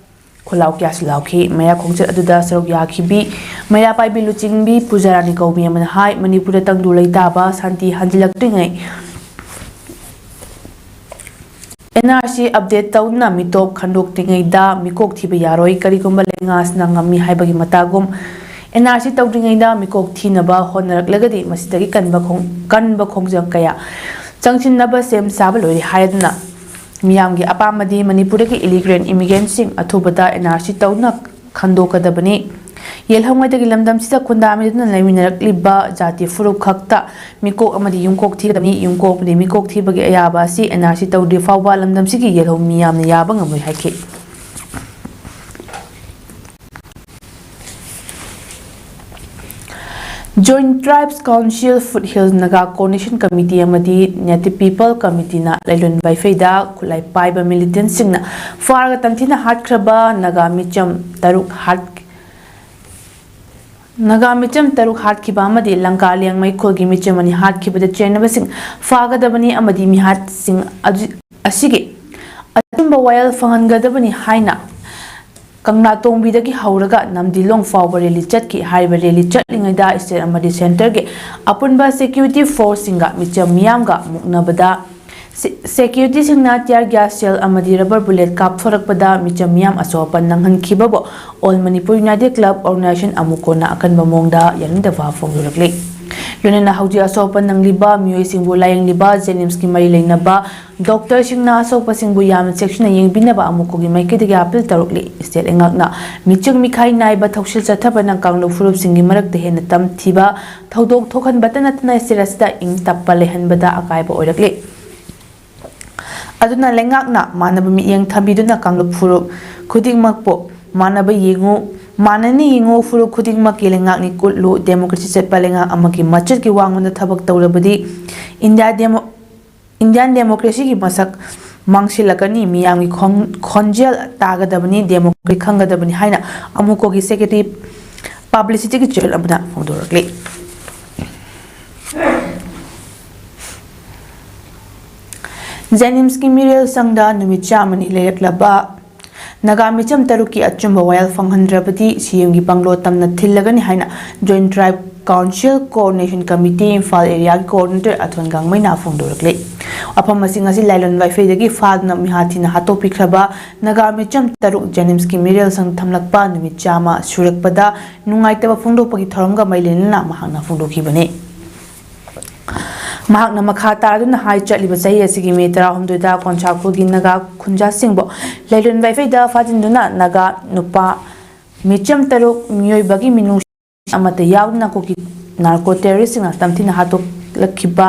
ꯈꯣꯜꯂꯥꯎ ꯀꯌꯥꯁꯨ ꯂꯥꯎꯈꯤ꯫ ꯃꯩꯔꯥ ꯈꯣꯡꯆꯠ ꯑꯗꯨꯗ ꯁꯔꯨꯛ ꯌꯥꯈꯤꯕꯤ ꯃꯩꯔꯥ ꯄꯥꯏꯕꯤ ꯂꯨꯆꯤꯡꯕꯤ ꯄꯨꯖꯥꯔꯥꯅꯤ ꯀꯧꯕꯤ ꯑꯃꯅ ꯍꯥꯏ, ꯃꯅꯤꯄꯨꯔꯗ ꯇꯪꯗꯨ ꯂꯩꯇꯥꯕ ꯁꯥꯟꯇꯤ ꯍꯟꯖꯤꯜꯂꯛꯇ꯭ꯔꯤꯉꯩ ꯑꯦꯟ ꯑꯥꯔ ꯁꯤ ꯑꯞꯗꯦꯠ ꯇꯧꯗꯨꯅ ꯃꯤꯇꯣꯞ ꯈꯟꯗꯣꯛꯇ꯭ꯔꯤꯉꯩꯗ ꯃꯤꯀꯣꯛ ꯊꯤꯕ ꯌꯥꯔꯣꯏ꯫ ꯀꯔꯤꯒꯨꯝꯕ ꯂꯩꯉꯥꯛꯁꯤꯅ ꯉꯝꯃꯤ ꯍꯥꯏꯕꯒꯤ ꯃꯇꯥꯒꯨꯝ ꯑꯦꯟ ꯑꯥꯔ ꯁꯤ ꯇꯧꯗ꯭ꯔꯤꯉꯩꯗ ꯃꯤꯀꯣꯛ ꯊꯤꯅꯕ ꯍꯣꯠꯅꯔꯛꯂꯒꯗꯤ ꯃꯁꯤꯗꯒꯤ ꯀꯟꯕ ꯈꯣꯡ-, ꯀꯟꯕ ꯈꯣꯡꯖꯪ ꯀꯌꯥ ꯆꯪꯁꯤꯟꯅꯕ ꯁꯦꯝ ꯁꯥꯕ ꯂꯣꯏꯔꯦ ꯍꯥꯏꯗꯨꯅ ꯃꯤꯌꯥꯝꯒꯤ ꯑꯄꯥꯝꯕꯗꯤ ꯃꯅꯤꯄꯨꯔꯗꯒꯤ ꯏꯂꯤꯒ꯭ꯔꯦꯟ ꯏꯃꯤꯒ꯭ꯔꯦꯟꯁꯤꯡ ꯑꯊꯨꯕꯗ ꯑꯦꯟ ꯑꯥꯔ ꯁꯤ ꯇꯧꯗꯨꯅ ꯈꯟꯗꯣꯛꯀꯗꯕꯅꯤ꯫ ꯌꯦꯜꯍꯧꯉꯩꯗꯒꯤ ꯂꯝꯗꯝꯁꯤꯗ ꯈꯨꯟꯗꯥꯃꯤꯗꯨꯅ ꯂꯩꯃꯤꯟꯅꯔꯛꯂꯤꯕ ꯖꯥꯇꯤ ꯐꯨꯔꯨꯞ ꯈꯛꯇ ꯃꯤꯀꯣꯛ ꯑꯃꯗꯤ ꯌꯨꯝꯀꯣꯛ ꯊꯤꯒꯗꯕꯅꯤ꯫ ꯌꯨꯝꯀꯣꯛ ꯑꯃꯗꯤ ꯃꯤꯀꯣꯛ ꯊꯤꯕꯒꯤ ꯑꯌꯥꯕ ꯑꯁꯤ ꯑꯦꯟ ꯑꯥꯔ ꯁꯤ ꯇꯧꯗ꯭ꯔꯤ ꯐꯥꯎꯕ ꯂꯝꯗꯝꯁꯤꯒꯤ ꯌꯦꯜꯍꯧ ꯃꯤꯌꯥꯝꯅ ꯌꯥꯕ ꯉꯝꯂꯣꯏ ꯍꯥꯏꯈꯤ꯫ Joint Tribes Council, Foothills Naga Coordination Committee ꯑꯃꯗꯤ Native People Committeeꯅ ꯂꯩꯂꯣꯟ ꯋꯥꯏꯐꯩꯗ ꯈꯨꯠꯂꯥꯏ ꯄꯥꯏꯕ militantꯁꯤꯡꯅ ꯐꯥꯔꯒ ꯇꯝꯊꯤꯅ ꯍꯥꯠꯈ꯭ꯔꯕ ꯅꯥꯒꯥ ꯃꯤꯆꯝ ꯇꯔꯨꯛ ꯍꯥꯠ-, ꯅꯥꯒꯥ ꯃꯤꯆꯝ ꯇꯔꯨꯛ ꯍꯥꯠꯈꯤꯕ ꯑꯃꯗꯤ ꯂꯪꯀꯥ ꯂꯤꯌꯥꯡꯃꯩ ꯈꯨꯜꯒꯤ ꯃꯤꯆꯝ ꯑꯅꯤ ꯍꯥꯠꯈꯤꯕꯗ ꯆꯦꯟꯅꯕꯁꯤꯡ ꯐꯥꯒꯗꯕꯅꯤ ꯑꯃꯗꯤ ꯃꯤꯍꯥꯠꯁꯤꯡ ꯑꯗꯨ, ꯑꯁꯤꯒꯤ ꯑꯆꯨꯝꯕ ꯋꯥꯌꯦꯜ ꯐꯪꯍꯟꯒꯗꯕꯅꯤ ꯍꯥꯏꯅ ꯀꯪꯂꯥꯇꯣꯡꯕꯤꯗꯒꯤ ꯍꯧꯔꯒ ꯅꯝꯗꯤꯂꯣꯡ ꯐꯥꯎꯕ rally ꯆꯠꯈꯤ꯫ ꯍꯥꯏꯔꯤꯕ rally ꯆꯠꯂꯤꯉꯩꯗ state ꯑꯃꯗꯤ centreꯒꯤ ꯑꯄꯨꯟꯕ security forceꯁꯤꯡꯒ ꯃꯤꯆꯝ ꯃꯤꯌꯥꯝꯒ ꯃꯨꯛꯅꯕꯗ se-, securityꯁꯤꯡꯅ tear gas shell ꯑꯃꯗꯤ rubber bullet ꯀꯥꯞꯊꯣꯔꯛꯄꯗ ꯃꯤꯆꯝ ꯃꯤꯌꯥꯝ ꯑꯁꯣꯛ ꯑꯄꯟ ꯅꯪꯍꯟꯈꯤꯕꯕꯨ All Manipur United Club Organisation ꯑꯃꯨꯀꯣꯟꯅ ꯑꯀꯟꯕ ꯃꯑꯣꯡꯗ ꯌꯥꯅꯤꯡꯗꯕ ꯐꯣꯡꯗꯣꯔꯛꯂꯤ꯫ ꯂꯣꯏꯅꯅ ꯍꯧꯖꯤꯛ ꯑꯁꯣꯛ ꯑꯄꯟ ꯅꯪꯂꯤꯕ ꯃꯤꯑꯣꯏꯁꯤꯡꯕꯨ ꯂꯥꯌꯦꯡꯂꯤꯕ JNIMSꯀꯤ ꯃꯔꯤ ꯂꯩꯅꯕ ꯗꯣꯛꯇꯔꯁꯤꯡꯅ ꯑꯁꯣꯛꯄꯁꯤꯡꯕꯨ ꯌꯥꯝꯅ ꯆꯦꯛꯁꯤꯟꯅ ꯌꯦꯡꯕꯤꯅꯕ ꯑꯃꯨꯛꯀꯣꯒꯤ ꯃꯥꯏꯀꯩꯗꯒꯤ ꯑꯥꯄꯤꯜ ꯇꯧꯔꯛꯂꯤ꯫ ꯁ꯭ꯇꯦꯠ ꯂꯩꯉꯥꯛꯅ ꯃꯤꯆꯪ ꯃꯤꯈꯥꯏ ꯅꯥꯏꯕ ꯊꯧꯁꯤꯜ ꯆꯠꯊꯕꯅ ꯀꯥꯡꯂꯨꯞ ꯐꯨꯔꯨꯞꯁꯤꯡꯒꯤ ꯃꯔꯛꯇ ꯍꯦꯟꯅ ꯇꯝꯊꯤꯕ ꯊꯧꯗꯣꯛ ꯊꯣꯛꯍꯟꯕꯇ ꯅꯠꯇꯅ ꯁ꯭ꯇꯦꯠ ꯑꯁꯤꯗ ꯏꯪ ꯇꯞꯄ ꯂꯩꯍꯟꯕꯗ ꯑꯀꯥꯏꯕ ꯑꯣꯏꯔꯛꯂꯤ꯫ ꯑꯗꯨꯅ ꯂꯩꯉꯥꯛꯅ ꯃꯥꯟꯅꯕ ꯃꯤꯠꯌꯦꯡ ꯊꯝꯕꯤꯗꯨꯅ ꯀꯥꯡꯂꯨꯞ ꯐꯨꯔꯨꯞ ꯈꯨꯗꯤꯡꯃꯛꯄꯨ ꯃꯥꯟꯅꯕ ꯌꯦꯡꯉꯨ, ꯃꯥꯟꯅꯅ ꯌꯦꯡꯉꯨ, ꯐꯨꯔꯨꯞ ꯈꯨꯗꯤꯡꯃꯛꯀꯤ ꯂꯩꯉꯥꯛꯅꯤ ꯎꯠꯂꯨ, ꯗꯦꯃꯣꯀ꯭ꯔꯦꯁꯤ ꯆꯠꯄ ꯂꯩꯉꯥꯛ ꯑꯃꯒꯤ ꯃꯆꯦꯠꯀꯤ ꯋꯥꯡꯃꯗ ꯊꯕꯛ ꯇꯧꯔꯕꯗꯤ ꯏꯟꯗꯤꯌꯥ ꯗꯦꯃꯣ-, ꯏꯟꯗꯤꯌꯥꯟ ꯗꯦꯃꯣꯀ꯭ꯔꯦꯁꯤꯒꯤ ꯃꯁꯛ ꯃꯥꯡꯁꯤꯜꯂꯛꯀꯅꯤ, ꯃꯤꯌꯥꯝꯒꯤ ꯈꯣꯡ-, ꯈꯣꯟꯖꯦꯜ ꯇꯥꯒꯗꯕꯅꯤ, ꯗꯦꯃꯣꯀ꯭ꯔꯦꯁꯤ ꯈꯪꯒꯗꯕꯅꯤ ꯍꯥꯏꯅ ꯑꯃꯨꯛꯀꯣꯒꯤ ꯁꯦꯀ꯭ꯔꯦꯇꯔꯤ ꯄꯕ꯭ꯂꯤꯁꯤꯇꯤꯒꯤ ꯆꯦꯌꯔꯃꯦꯟ ꯑꯃꯅ ꯐꯣꯡꯗꯣꯔꯛꯂꯤ꯫ JNIMSꯀꯤ ꯃꯤꯔꯦꯜ ꯁꯪꯗ ꯅꯨꯃꯤꯠ ꯆꯥꯝꯃꯅꯤ ꯂꯩꯔꯛꯂꯕ ꯅꯥꯒꯥ ꯃꯤꯆꯝ ꯇꯔꯨꯛꯀꯤ ꯑꯆꯨꯝꯕ ꯋꯥꯌꯦꯜ ꯐꯪꯍꯟꯗ꯭ꯔꯕꯗꯤ ꯁꯤꯑꯦꯝꯒꯤ ꯄꯥꯡꯒꯜ ꯇꯝꯅ ꯊꯤꯜꯂꯒꯅꯤ ꯍꯥꯏꯅ Joint Tribe Council Coordination Committee Imphal ꯑꯦꯔꯤꯌꯥꯒꯤ ꯀꯣꯑꯣꯔꯗꯤꯅꯦꯇꯔ ꯑꯊꯣꯟ ꯒꯥꯡꯃꯩꯅ ꯐꯣꯡꯗꯣꯔꯛꯂꯤ꯫ ꯋꯥꯐꯝ ꯑꯁꯤ ꯉꯁꯤ ꯂꯥꯏꯂꯣꯟ ꯋꯥꯏꯐꯩꯗꯒꯤ ꯐꯥꯗꯨꯅ ꯃꯤꯍꯥ ꯊꯤꯅ ꯍꯥꯠꯇꯣꯛꯄꯤꯈ꯭ꯔꯕ ꯅꯥꯒꯥ ꯃꯤꯆꯝ ꯇꯔꯨꯛ JNIMSꯀꯤ ꯃꯤꯔꯦꯜ ꯁꯪ ꯊꯝꯂꯛꯄ ꯅꯨꯃꯤꯠ ꯆꯥꯝꯃ ꯁꯨꯔꯛꯄꯗ ꯅꯨꯡꯉꯥꯏꯇꯕ ꯐꯣꯡꯗꯣꯛꯄꯒꯤ ꯊꯧꯔꯝꯒ ꯃꯔꯤ ꯂꯩꯅꯅ ꯃꯍꯥꯛꯅ ꯐꯣꯡꯗꯣꯛꯈꯤꯕꯅꯤ꯫ ꯃꯍꯥꯛꯅ ꯃꯈꯥ ꯇꯥꯗꯨꯅ ꯍꯥꯏ, ꯆꯠꯂꯤꯕ ꯆꯍꯤ ꯑꯁꯤꯒꯤ ꯃꯦ ꯇꯔꯥꯍꯨꯝꯗꯣꯏꯗ ꯀꯣꯟꯁꯥ ꯈꯨꯜꯒꯤ ꯅꯥꯒꯥ ꯈꯨꯟꯖꯥꯁꯤꯡꯕꯨ ꯂꯩꯔꯣꯟ ꯋꯥꯏꯐꯩꯗ ꯐꯥꯖꯤꯟꯗꯨꯅ ꯅꯥꯒꯥ ꯅꯨꯄꯥ ꯃꯤꯆꯝ ꯇꯔꯨꯛ ꯃꯤꯑꯣꯏꯕꯒꯤ ꯃꯤꯅꯨꯡꯁꯤ ꯑꯃꯠꯇ ꯌꯥꯎꯗꯅ ꯀꯨꯀꯤ ꯅꯥꯔꯀꯣ ꯇꯦꯔꯣꯔꯤꯁꯁꯤꯡꯅ ꯇꯝꯊꯤꯅ ꯍꯥꯠꯇꯣꯛꯂꯛꯈꯤꯕ,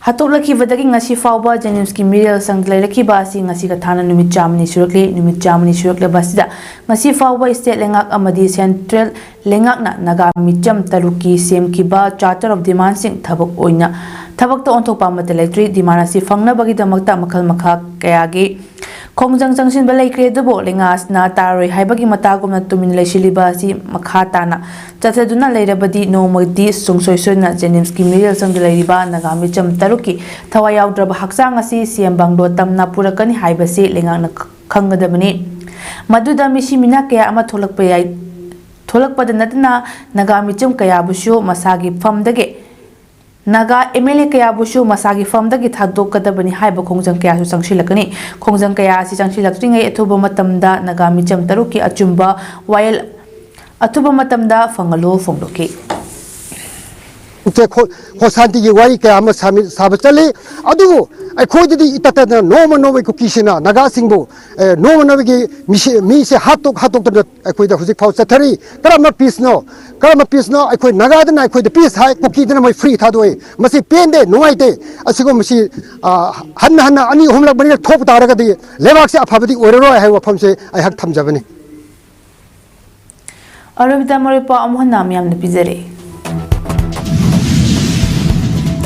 ꯍꯥꯠꯇꯣꯛꯂꯛꯈꯤꯕꯗꯒꯤ ꯉꯁꯤ ꯐꯥꯎꯕ JNIMSꯀꯤ ꯃꯤꯔꯦꯜ ꯁꯪꯗ ꯂꯩꯔꯛꯈꯤꯕ ꯑꯁꯤ ꯉꯁꯤꯒ ꯊꯥꯅ ꯅꯨꯃꯤꯠ ꯆꯥꯝꯃꯅꯤ ꯁꯨꯔꯛꯂꯤ꯫ ꯅꯨꯃꯤꯠ ꯆꯥꯝꯃꯅꯤ ꯁꯨꯔꯛꯂꯕ ꯑꯁꯤꯗ ꯉꯁꯤ ꯐꯥꯎꯕ ꯁ꯭ꯇꯦꯠ ꯂꯩꯉꯥꯛ ꯑꯃꯗꯤ ꯁꯦꯟꯇ꯭ꯔꯦꯜ ꯂꯩꯉꯥꯛꯅ ꯅꯥꯒꯥ ꯃꯤꯆꯝ ꯇꯔꯨꯛꯀꯤ ꯁꯦꯝꯈꯤꯕ Charter of Demandꯁꯤꯡ ꯊꯕꯛ ꯑꯣꯏꯅ, ꯊꯕꯛꯇ ꯑꯣꯟꯊꯣꯛꯄ ꯑꯃꯠꯇ ꯂꯩꯇ꯭ꯔꯤ꯫ Demand ꯑꯁꯤ ꯐꯪꯅꯕꯒꯤꯗꯃꯛꯇ ꯃꯈꯜ ꯃꯈꯥ ꯀꯌꯥꯒꯤ ꯈꯣꯡꯖꯪ ꯆꯪꯁꯤꯟꯕ ꯂꯩꯈ꯭ꯔꯦ, ꯑꯗꯨꯕꯨ ꯂꯩꯉꯥꯛ ꯑꯁꯤꯅ ꯇꯥꯔꯣꯏ ꯍꯥꯏꯕꯒꯤ ꯃꯇꯥꯒꯨꯝꯅ ꯇꯨꯃꯤꯟꯅ ꯂꯩꯁꯤꯜꯂꯤꯕ ꯑꯁꯤ ꯃꯈꯥ ꯇꯥꯅ ꯆꯠꯊꯗꯨꯅ ꯂꯩꯔꯕꯗꯤ ꯅꯣꯡꯃꯗꯤ ꯁꯨꯡꯁꯣꯏ ꯁꯣꯏꯗꯅ JNIMSꯀꯤ ꯃꯤꯔꯦꯜ ꯁꯪꯗ ꯂꯩꯔꯤꯕ ꯅꯥꯒꯥ ꯃꯤꯆꯝ ꯇꯔꯨꯛꯀꯤ ꯊꯋꯥꯏ ꯌꯥꯎꯗ꯭ꯔꯕ ꯍꯛꯆꯥꯡ ꯑꯁꯤ ꯁꯤꯑꯦꯝ ꯕꯪꯒ꯭ꯂꯣ ꯇꯝꯅ ꯄꯨꯔꯛꯀꯅꯤ ꯍꯥꯏꯕꯁꯤ ꯂꯩꯉꯥꯛꯅ ꯈ-, ꯈꯪꯒꯗꯕꯅꯤ꯫ ꯃꯗꯨꯗ ꯃꯤꯁꯤ ꯃꯤꯅꯥ ꯀꯌꯥ ꯑꯃ ꯊꯣꯛꯂꯛꯄ ꯌꯥꯏ, ꯊꯣꯛꯂꯛꯄꯗ ꯅꯠꯇꯅ ꯅꯥꯒꯥ ꯃꯤꯆꯝ ꯀꯌꯥꯕꯨꯁꯨ ꯃꯁꯥꯒꯤ ꯐꯝꯗꯒꯤ ꯅꯥꯒꯥ MLA ꯀꯌꯥꯕꯨꯁꯨ ꯃꯁꯥꯒꯤ ꯐꯝꯗꯒꯤ ꯊꯥꯗꯣꯛꯀꯗꯕꯅꯤ ꯍꯥꯏꯕ ꯈꯣꯡꯖꯪ ꯀꯌꯥꯁꯨ ꯆꯪꯁꯤꯜꯂꯛꯀꯅꯤ꯫ ꯈꯣꯡꯖꯪ ꯀꯌꯥ ꯑꯁꯤ ꯆꯪꯁꯤꯜꯂꯛꯇ꯭ꯔꯤꯉꯩ ꯑꯊꯨꯕ ꯃꯇꯝꯗ ꯅꯥꯒꯥ ꯃꯤꯆꯝ ꯇꯔꯨꯛꯀꯤ ꯑꯆꯨꯝꯕ ꯋꯥꯌꯦꯜ ꯑꯊꯨꯕ ꯃꯇꯝꯗ ꯐꯪꯍꯜꯂꯨ ꯐꯣꯡꯗꯣꯛꯈꯤ꯫ ꯁꯦ ꯈꯣ-, ꯈꯣ ꯁꯥꯟꯇꯤꯒꯤ ꯋꯥꯔꯤ ꯀꯌꯥ ꯑꯃ ꯁꯥꯃꯤ-, ꯁꯥꯕ ꯆꯠꯂꯤ꯫ ꯑꯗꯨꯕꯨ ꯑꯩꯈꯣꯏꯗꯗꯤ ꯏꯇꯠꯇꯅ ꯅꯣꯡꯃ ꯅꯣꯡꯃꯒꯤ ꯀꯨꯀꯤꯁꯤꯅ ꯅꯥꯒꯥꯁꯤꯡꯕꯨ, ꯑꯦ, ꯅꯣꯡꯃ ꯅꯣꯡꯃꯒꯤ ꯃꯤꯁꯤ-, ꯃꯤꯁꯦ ꯍꯥꯠꯇꯣꯛ ꯍꯥꯠꯇꯣꯛꯇꯅ ꯑꯩꯈꯣꯏꯗ ꯍꯧꯖꯤꯛ ꯐꯥꯎ ꯆꯠꯊꯔꯤ꯫ ꯀꯔꯝꯕ ꯄꯤꯁꯅꯣ? ꯀꯔꯝꯕ ꯄꯤꯁꯅꯣ? ꯑꯩꯈꯣꯏ ꯅꯥꯒꯥꯗꯅ ꯑꯩꯈꯣꯏꯗ ꯄꯤꯁ ꯍꯥꯏ, ꯀꯨꯀꯤꯗꯅ ꯃꯣꯏ ꯐ꯭ꯔꯤ ꯊꯥꯗꯣꯛꯏ꯫ ꯃꯁꯤ ꯄꯦꯟꯗꯦ, ꯅꯨꯡꯉꯥꯏꯇꯦ꯫ ꯑꯁꯤꯒꯨꯝꯕꯁꯤ, ꯑ, ꯍꯟꯅ ꯍꯟꯅ ꯑꯅꯤ ꯑꯍꯨꯝꯂꯛ ꯃꯔꯤꯔꯛ ꯊꯣꯛꯄ ꯇꯥꯔꯒꯗꯤ ꯂꯩꯕꯥꯛꯁꯦ ꯑꯐꯕꯗꯤ ꯑꯣꯏꯔꯔꯣꯏ ꯍꯥꯏꯕ ꯋꯥꯐꯝꯁꯦ ꯑꯩꯍꯥꯛ ꯊꯝꯖꯕꯅꯤ꯫ ꯑꯔꯣꯏꯕꯗ ꯃꯔꯨꯞ ꯄꯥꯎ ꯑꯃꯨꯛ ꯍꯟꯅ ꯃꯤꯌꯥꯝꯅ ꯄꯤꯖꯔꯤ꯫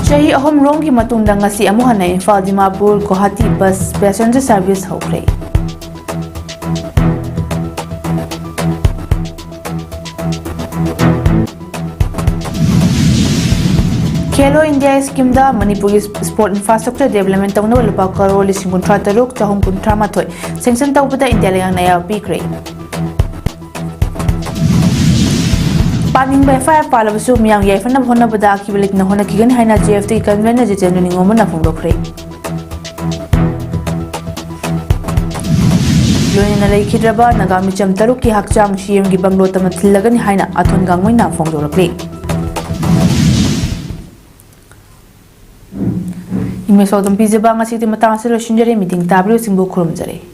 ꯆꯍꯤ ꯑꯍꯨꯝ ꯔꯣꯝꯒꯤ ꯃꯇꯨꯡꯗ ꯉꯁꯤ ꯑꯃꯨꯛ ꯍꯟꯅ Imphal Dimapur Guwahati bus passenger service ꯍꯧꯈ꯭ꯔꯦ꯫ ꯈꯦꯂꯣ ꯏꯟꯗꯤꯌꯥ ꯁ꯭ꯀꯤꯝꯗ ꯃꯅꯤꯄꯨꯔꯒꯤ ꯁ꯭ꯄꯣꯔꯠ ꯏꯟꯐ꯭ꯔꯥꯁ꯭ꯇ꯭ꯔꯛꯆꯔ ꯗꯦꯕꯂꯞꯃꯦꯟ ꯇꯧꯅꯕ ꯂꯨꯄꯥ ꯀꯔꯣꯔ ꯂꯤꯁꯤꯡ ꯀꯨꯟꯊ꯭ꯔꯥ ꯇꯔꯨꯛ ꯆꯍꯨꯝ ꯀꯨꯟꯊ꯭ꯔꯥ ꯃꯥꯊꯣꯏ ꯁꯦꯡꯁꯟ ꯇꯧꯕꯗ ꯏꯟꯗꯤꯌꯥ ꯂꯩꯉꯥꯛꯅ ꯑꯌꯥꯕ ꯄꯤꯈ꯭ꯔꯦ꯫ ꯄꯥꯅꯤꯡꯕ ꯑꯦꯐ ꯑꯥꯏ ꯑꯥꯔ ꯄꯥꯜꯂꯕꯁꯨ ꯃꯤꯌꯥꯝꯒꯤ ꯌꯥꯏꯐꯅꯕ ꯍꯣꯠꯅꯕꯗ ꯑꯀꯤꯕ ꯂꯩꯇꯅ ꯍꯣꯠꯅꯈꯤꯒꯅꯤ ꯍꯥꯏꯅ ꯖꯦ ꯑꯦꯐ ꯇꯤꯒꯤ ꯀꯟꯚꯦꯅꯔ ꯖꯤꯇꯦꯟꯗ꯭ꯔ ꯅꯤꯉꯣꯝꯕꯅ ꯐꯣꯡꯗꯣꯛꯈ꯭ꯔꯦ꯫ ꯂꯣꯏꯅꯅ ꯂꯩꯈꯤꯗ꯭ꯔꯕ ꯅꯥꯒꯥ ꯃꯤꯆꯝ ꯇꯔꯨꯛꯀꯤ ꯍꯛꯆꯥꯡ ꯁꯤ ꯑꯦꯝꯒꯤ ꯕꯪꯒ꯭ꯂꯣ ꯇꯝꯅ ꯊꯤꯜꯂꯒꯅꯤ ꯍꯥꯏꯅ ꯑꯊꯣꯟ ꯒꯥꯡꯉꯣꯏꯅ ꯐꯣꯡꯗꯣꯔꯛꯂꯤ꯫ ꯏꯃꯦꯁꯣ ꯑꯗꯨꯝ ꯄꯤꯖꯕ ꯉꯁꯤꯗꯤ ꯃꯇꯥꯡ ꯑꯁꯤꯗ ꯂꯣꯏꯁꯤꯟꯖꯔꯦ꯫ ꯃꯤꯇꯤꯡ ꯇꯥꯕꯤꯔꯤꯕꯁꯤꯡꯕꯨ ꯈꯨꯔꯨꯝꯖꯔꯤ꯫